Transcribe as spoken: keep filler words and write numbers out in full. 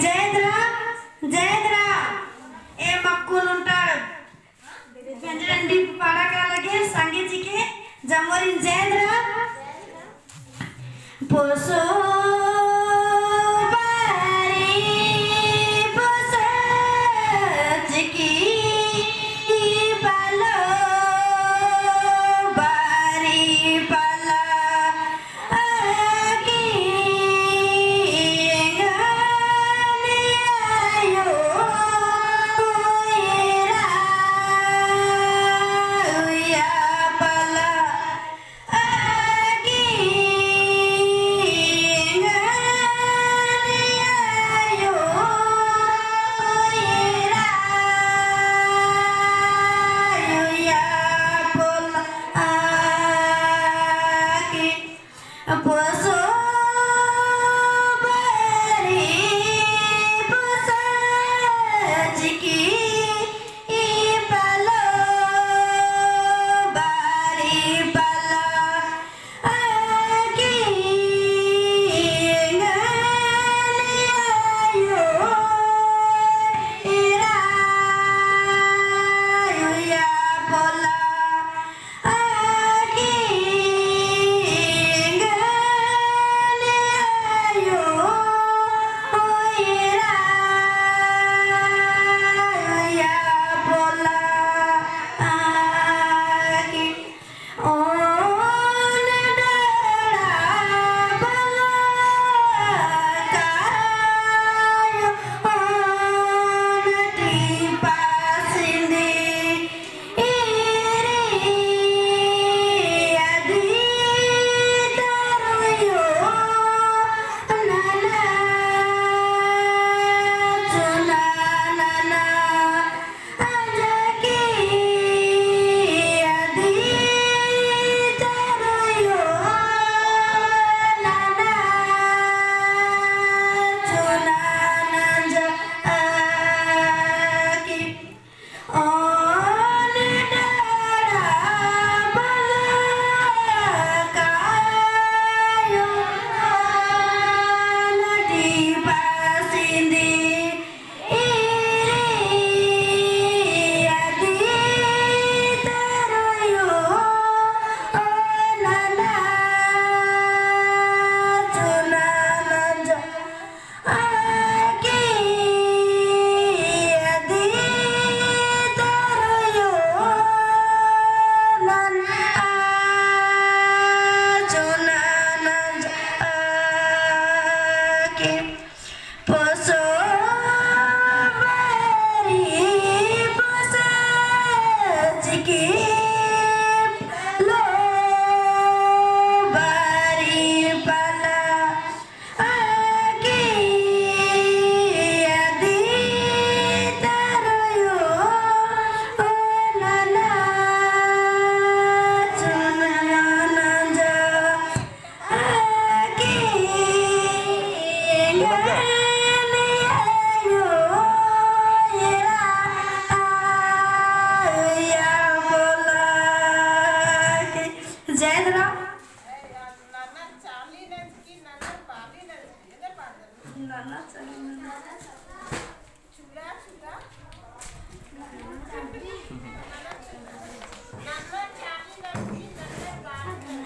जय धरम, जय धरम। ए मक्कुन उन्टा बेंजरंडी पाड़ा का लगे संगे जी के जमोरिन जय धरम। पोसो बारी पोसच की पलो बारी पला पोसो बारी पोसच की पलो बारी पला आकी एंगन आयो एरा आयो या पोला। जय धरम।